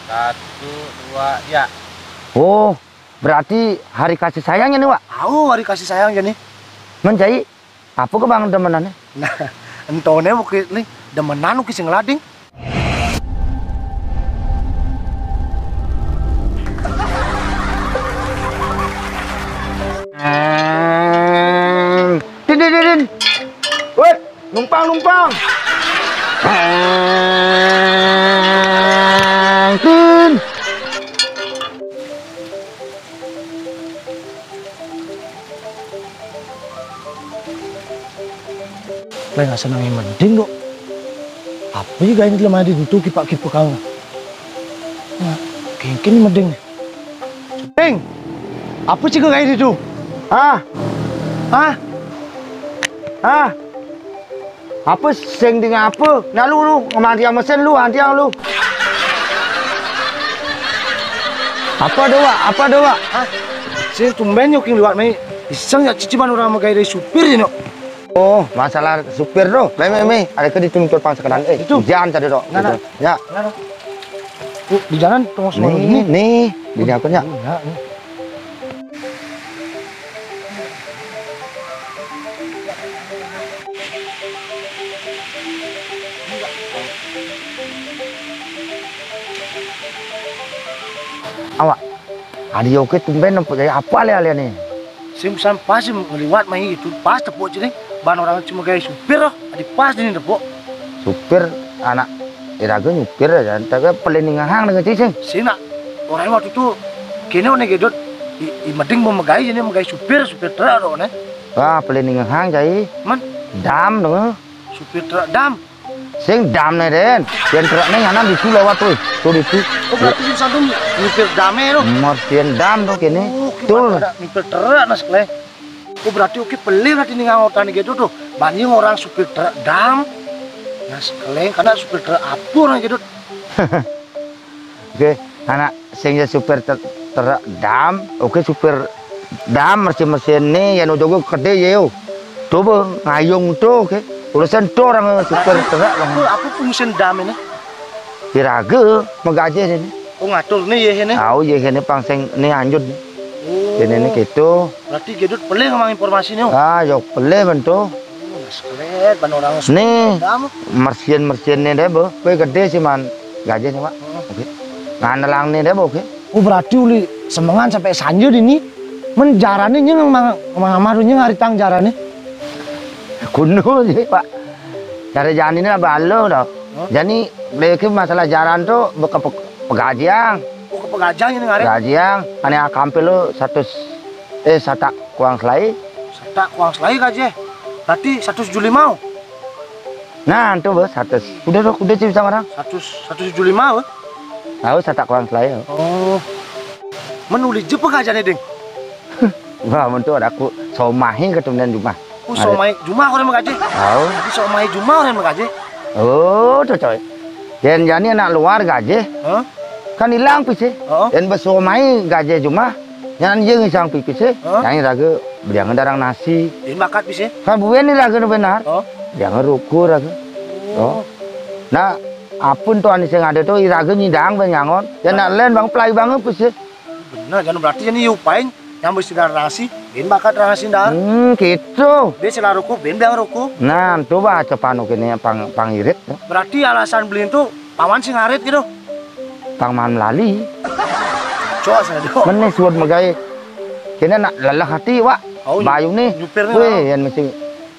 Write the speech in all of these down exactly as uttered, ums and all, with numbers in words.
Satu, dua, ya. Oh, berarti hari kasih sayang ya nih, Wak? Au, hari kasih sayang ya nih. Men jai, apa ke bang demenannya? Nah, entone mungkin nih demenan mungkin sing lading. Din, din, din, din. Woi, numpang, numpang. Din. Lah, nggak senang yang mending kok. Apa juga ini lemah di itu kipak-kipak kau? Nah, kengken mending. Ding, apa sih kau kayak itu? Ah, ah, ah. Apa sing ding apa? Nah, lu, lu, ngemanti sama sen lu, anti lu. Apa doa? Apa doa? Hah? Sing tumben nyok king liwat mai. Iseng ya ciciban orang megai dari supir ini. Oh, masalah supir tuh. Mai, mai, mai. Ada ke ditunjuk pang sekenan. Eh, itu. Hujan tadi tuh. Nah, gitu. Nah. Ya. Nah, nah. Oh, di jalan tengok semua nih, ini. Nih, di jalan ya. Iya, nih. Awak, adi oke tumben nampak jai apa ale-ale nih? Sing pesan pas sih ngeliwat main itu pas tepuk sini. Ban orang cuma gaya supir loh, adi pas ini tepuk. Supir anak iraga nyupir ya, tapi paling ngahang dengan cicing. Sing nak orang waktu itu kene one gedot i, i meding mau megai jadi megai supir, supir truk loh ne. Wah, paling ngahang jai. Man? Dam dong. Supir truk dam. Sing dam ne den. Yang truk ne ngana itu lewat tuh. Tuh itu. Oh, berarti sing satu nyupir dame loh. Martian dam tuh kene. Oh, tuh. Ada nyupir truk nas kle. Oh, berarti oke pelih berarti nih ngangotan gitu tuh. Banyak orang supir truk dam. Nas kle karena supir truk apa orang gitu. Oke, anak sing ya supir ter, truk dam. Oke, supir dam mesin-mesin nih yang udah gue gede ya yo. Coba ngayung tuh, oke. Urusan tuh orang supir truk bang. Apa, apa fungsi dam ini? Iraga megaje ini. Oh, ngatur nih ya ini. Tahu ya ini pang sing nih anjut nih. Oh. Ini nih gitu. Berarti gedut pelih ngomong informasi nih. Ah, yo pelih bentuk. Oh, sekalian ban orang nih dam. Mersian-mersian nih deh, bo. Kue gede sih man. Gaje nih, Pak. Heeh. Oke. Nganelang nih deh, bo, oke. Oh, berarti uli semengan sampai sanjur ini. Men jarane nyeng mang mang amaru nyeng aritang jarane. Kuno sih, Pak. Cara jalan ini lah balo dah. Hah? Jadi lagi masalah jalan tuh beke pe, pegajiang. Oh, ke pegajiang ini ngarit. Pegajiang, ane akampe lo satu eh satak kuang selai. Satak kuang selai gaje. Berarti satu juli mau. Nah, itu bos, satu. Udah dok, udah sih bisa orang. Satu, satu juli mau. Tahu satak kuang selai. Oh. Menuli je pegajane, Ding. Wah, mentu ada aku somahi ketemuan jumah. Oh, somai jumah orang megaje. Tahu. Jadi somai jumah orang megaje. Oh, tuh coy. Yen jani anak luar gaje. Hah? Kan hilang pise. Heeh. Yen besomai gaje jumah. Nyan ye ngisang pipis eh. Hah? Nyan raga beliangan darang nasi. Ini bakat pise. Kan buen ni raga benar. Oh. Beliangan ruku raga. Oh. Nah, apun tuan sing ada tu iraga nyidang ben nyangon. Ya nak len bang pelai bang pise. Benar, jangan berarti jadi yupain yang besi darang nasi. Ini bakat darang nasi dah. Hmm, gitu. Dia sila ruku, ben biang ruku. Nah, tu baca panu kini pang pangirit. Berarti alasan beli itu paman sing ngarit gitu. Pang man melali. Coba saya dong. Mene suat megai. Kene nak lelah hati, Wak. Oh, bayu nih. Nyupir nih. Weh, yang mesti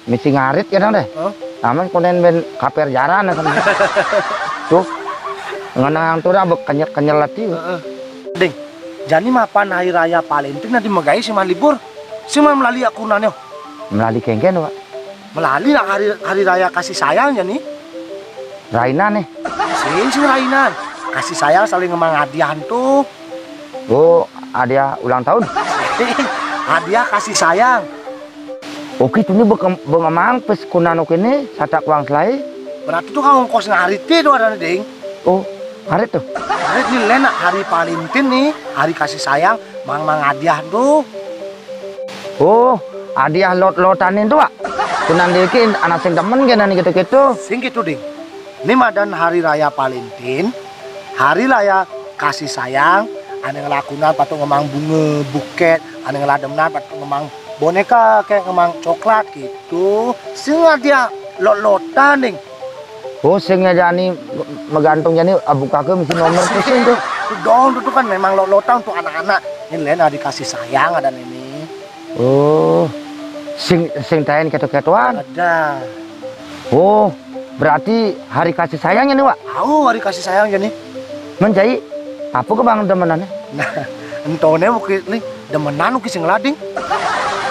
mesti ngarit kadang deh. Hah? Aman konen ben kaper jaran ya kan. Tuh. Ngenang tuh dah kenyel-kenyel hati. Heeh. Ding, jadi mapan hari raya Valentine nanti megai sih man libur. Sih man melali aku nanyo. Melali kengken, Wak. Melali nak hari hari raya kasih sayang ya nih. Rainan nih. Sing sing rainan. Kasih sayang saling ngemang hadiah tuh. Oh, hadiah ulang tahun. Hadiah kasih sayang. Oke, itu nih bengemang pes kunan oke nih satak uang selai. Berarti tuh kalau ongkos ngarit tuh ada nih, Ding. Oh, ngarit tuh. Ngarit nih lenak hari Valentine nih, hari kasih sayang, mang mang hadiah tuh. Oh, hadiah lot-lotan itu, Wak. Kunan dikit anak sing demen kena nih gitu-gitu. Sing gitu, Ding. Ini madan hari raya Valentine, hari raya kasih sayang, ané ngelakunan patut ngemang bunga bukét, ané ngelademenan patut ngemang boneka kayak ngemang coklat gitu. Sing hadiah lot-lotan, Ding. Oh, sing jani megantung jani abu kake mesti nomor pusing tuh. Dong, itu kan memang lot-lotan untuk anak-anak. Ini lain hari kasih sayang ada ini. Oh, sing sing taén keto-ketoan. Ada. Oh, berarti hari kasih sayang ini, Wak? Tahu hari kasih sayang jani. Men cai, apa ke bang demenannya? Nah, entone uki nih demenan uki sing lading.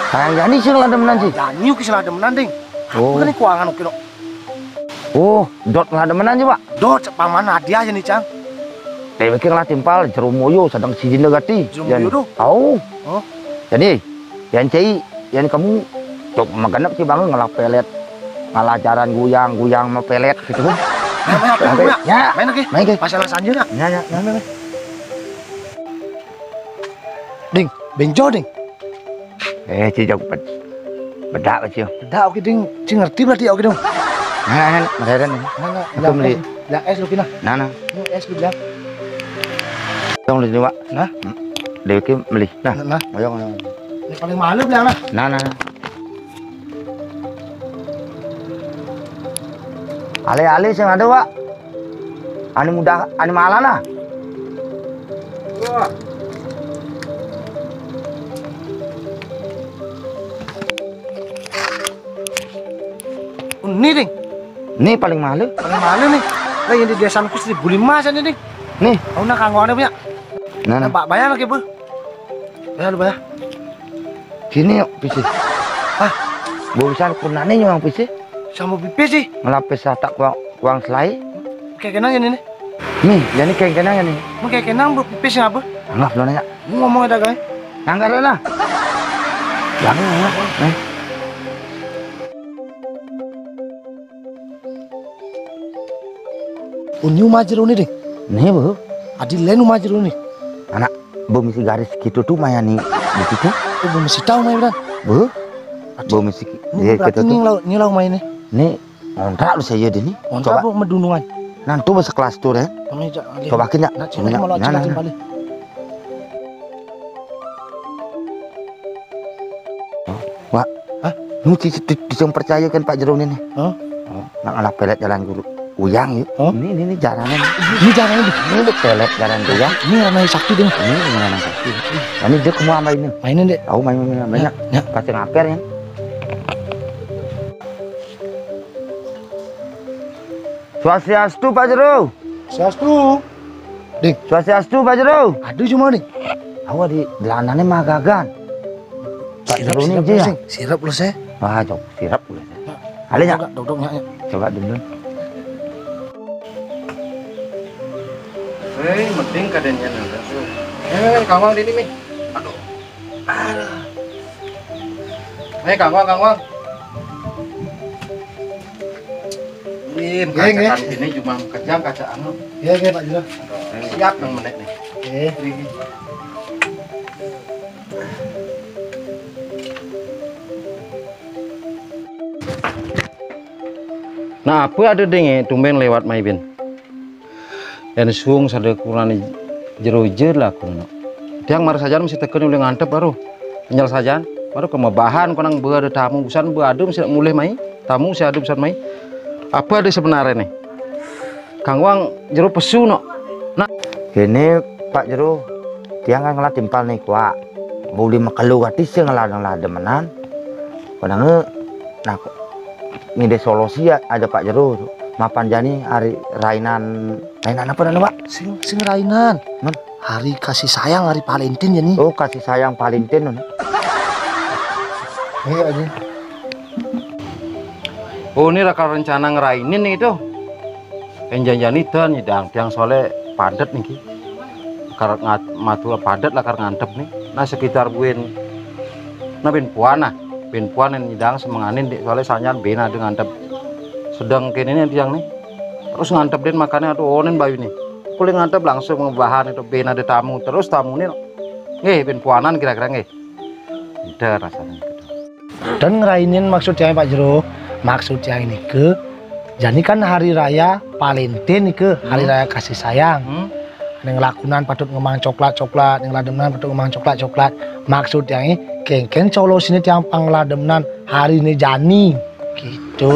Sayang jani sing lademenan sih. Jani uki sing lademenan, Ding. Oh. Apa nih kuangan uki no? Oh, dot ngelademenan sih, Pak. Dot, paman hadiah aja nih, Cang. Déwéké ngelah timpal jero moyo sedeng siji negati. Jero moyo tuh? Au. Oh. Jadi, yang cai, yang kamu cok magenep sih bangun ngelah pelet. Ngalah jaran guyang, guyang mah pelet gitu. Nah, main apa, ya? Ya. Main lagi. Main, Ki. Masalah sanjir ya? Ya, ya, ya. Main, main, main. Ding, benjo, Ding. Eh, ci jok bed-, bedak, ci. Bedak, oke, Ding. Ci ngerti berarti, oke, Ding. Nah, nah, nah, modern ini. Nah, nah, aku beli. Bilang es lu, Ki, nah. Nah, nah. Ini es lu bilang. Tong lu, Wak. Nah? Hmm. Déwéké beli. Nah. Nah, nah. Ayo, ayo. Ini paling malu bilang, nah. Nah, nah, nah. Alé-alé sing ada, Wak. Anu mudah, anu malah lah. Wah. Ini, Ding. Ini paling malu. Paling malu nih. Lah yang di desa ku seribu lima saja, Ding. Nih. Kau nak kanggo ada punya. Nah, nah. Nampak bayar lagi, Bu. Bayar, bayar. Sini yuk, pisi. Hah? Barusan kunane nyuang pisi. Sama pipi sih. Ngelapis satak kuang, kuang selai. Kayak kenang ini nih. Nih, jadi kayak kenang ini. Mau kayak kenang, Bu, pipi sih apa? Anggap lo nanya. Ngomong ada, guys. Nanggar lah. Jangan, eh. Unyu majero ni, Ding. Nih, Bu. Adi lain majero ni. Anak, Bu misi garis gitu tuh, Maya nih. Begitu. Oh, Bu misi tahu, Maya, benar. Bu. Bu misi. Ini iya, berarti gitu tuh. Nyilau, nyilau, Maya nih. Nih, ngontrak lu saya deh nih. Ngontrak. Coba. Bu, medunungan. Nanti masa kelas tuh, deh. Coba kena. Nah, sini, nah, malah nah, cuma nah. Wak, hah? Nu ci, ci, ci, ci percaya kan Pak Jero ini? Hah? Oh, nak ngalah pelet jalan guru. Uyang yuk. Hah? Ini, ini, ini jalanan. Ini jalanan, ini. Ini udah pelet jalan guru ya. Ini ranah sakti deh. Ini ranah sakti. Ini dia kamu ambil ini. Mainin deh. Tahu main, main, main. Ya, ya. Pasti ngaper ya. Swastiastu, Pak Jero. Swastiastu. Ding. Swastiastu, Pak Jero. Aduh, cuma nih. Awak di belanane magagan. Pak Jero ini aja ya. Sirap lu, sih. Wah, cok, sirap lu, sih. Ada nggak? Dodok, dodok, ya, ya. Coba dulu. Hei, mending kadenya nanda. Eh, kawang di ini, Mi. Aduh. Aduh. Eh, kawang, kawang. Ini nggih, nggih. Kaca ini cuma kejang kaca anu. Nggih, nggih, Pak Jero. Siap nang menek nih. Nggih. Nah, apa ada ding, eh, tumben lewat mai bin. Yén suung sada kurang jero ija lah kuno. Tiang marep sajan mesti teka ulih ngantep baru. Nyel sajan, baru kemebahan konang ba ada tamu busan ba ada mesti mulih mai. Tamu mesti ada busan mai. Apa ada sebenarnya nih? Kangguang jero pesu no. Nah, kene Pak Jero, tiang kan ngelah timpal nih kuak. Buli makelo ati sing ngelah ngelah demenan. Konang, nah, ngide solusi ya ada Pak Jero. Mapan jani hari rainan. Rainan apa nana, Pak? Sing, sing rainan. Men? Hari kasih sayang, hari Valentine ya nih. Oh, kasih sayang Valentine, nana. Iya aja. Oh, ini raka rencana ngerainin nih itu. Enjang jani ten nyidang tiang soalnya padet nih, Ki. Kar ngat-, matur padet lah kar ngantep nih. Nah, sekitar buin, nah, bin puan nah. Bin puan yang nyidang semenganin dik soalnya sanyan bin ada ngantep. Sedang kene nih tiang nih. Terus ngantep din makannya aduh onen bayu nih. Kulit ngantep langsung ngebahan itu bin ada tamu. Terus tamu nih. Nggih, bin puanan kira-kira nggih. Ente rasanya gitu. Dan ngerainin maksud tiang Pak Jero. Maksud tiang ini ke, jadi kan hari raya Valentine nih ke, hari raya kasih sayang. Hmm. Neng lakunan patut ngemaang coklat-coklat, neng lademenan patut ngemaang coklat-coklat. Maksud tiang niki, kéngkén solusine tiang pang lademenan hari ini jani. Gitu.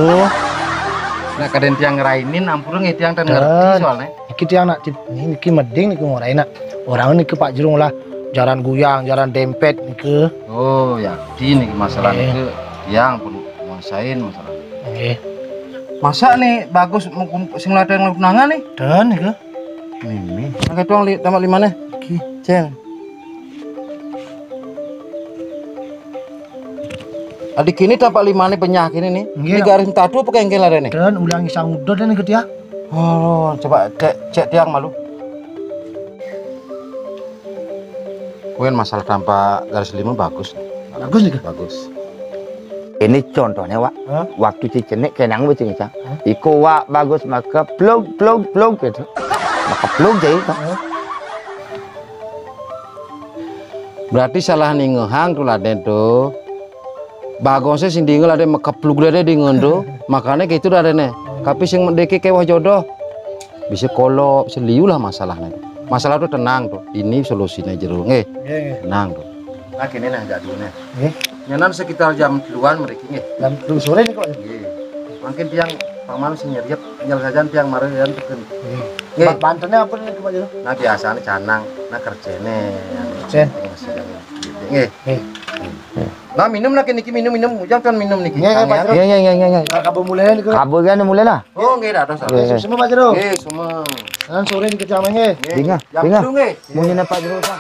Nak kadén tiang ngerainin, ampura nggih, tiang tan ngerti soalnya. Niki tiang nak tip, niki, niki meding niki ngoraina. Orang niki Pak Jero lah jaran guyang, jaran dempet niki. Oh, ya, niki masalah niki tiang pun nguasain masalah. Nggih. Masa nih Bagus mau kun-, sing ladang tunangan nih? Dan niki. Mimi. Angkat dong li, tambah lima nih. Oke. Ceng. Adik ini tampak limane penyakit ini. Nggih. Ini garis tatu apa kengkel ada nih? Dan ulangi sang udah dan niki ya. Oh, coba cek, cek tiang malu. Kuwi masalah tanpa garis lima bagus. Bagus nih. Bagus. Ini contohnya, Wak. Hah? Waktu cicenik kenang wis, Cang. Hah? Iku, Wak, Bagus maka plug, plug, plug gitu. Maka plug jadi, Pak. Hah? Berarti salah ningehang tuh laden tuh. Bagusnya sing dingel ada mekeplug ada dingel tuh. Makanya kayak itu dah nih. Tapi sing deke kewah jodoh. Bisa kolop, bisa liu lah masalahnya. Masalah tuh tenang tuh. Ini solusinya Jero. Nggih. Nggih, nggih. Tenang tuh. Nah, gini nah, jadulnya. Nggih. Nyanan sekitar jam duluan mereka nggih. Jam dulu sore nih kok. Nggih. Mungkin tiang paman sing nyeriap, tinggal saja tiang mari yang teken. Nggih. Nggih. Ba-, bantennya apa nih, Pak Jero? Nah, biasanya canang, nah kerjene. Cen. Nggih. Nggih. Nah, minum lagi niki, minum, minum. Ujang kan minum niki. Nggih, nggih, Pak Jero. Nggih, nggih, nggih, nggih, nggih. Nah, kabur mulai nih, Kak. Kabur kan mulai lah. Oh, nggih, dah, dah, dah. Nggih, nggih. Semua, Pak Jero. Nggih, semua. Nah, sore nih kecamanya. Nggih. Dingah, jam dingah. Dulu, nggih. Munyi Pak Jero, Kak.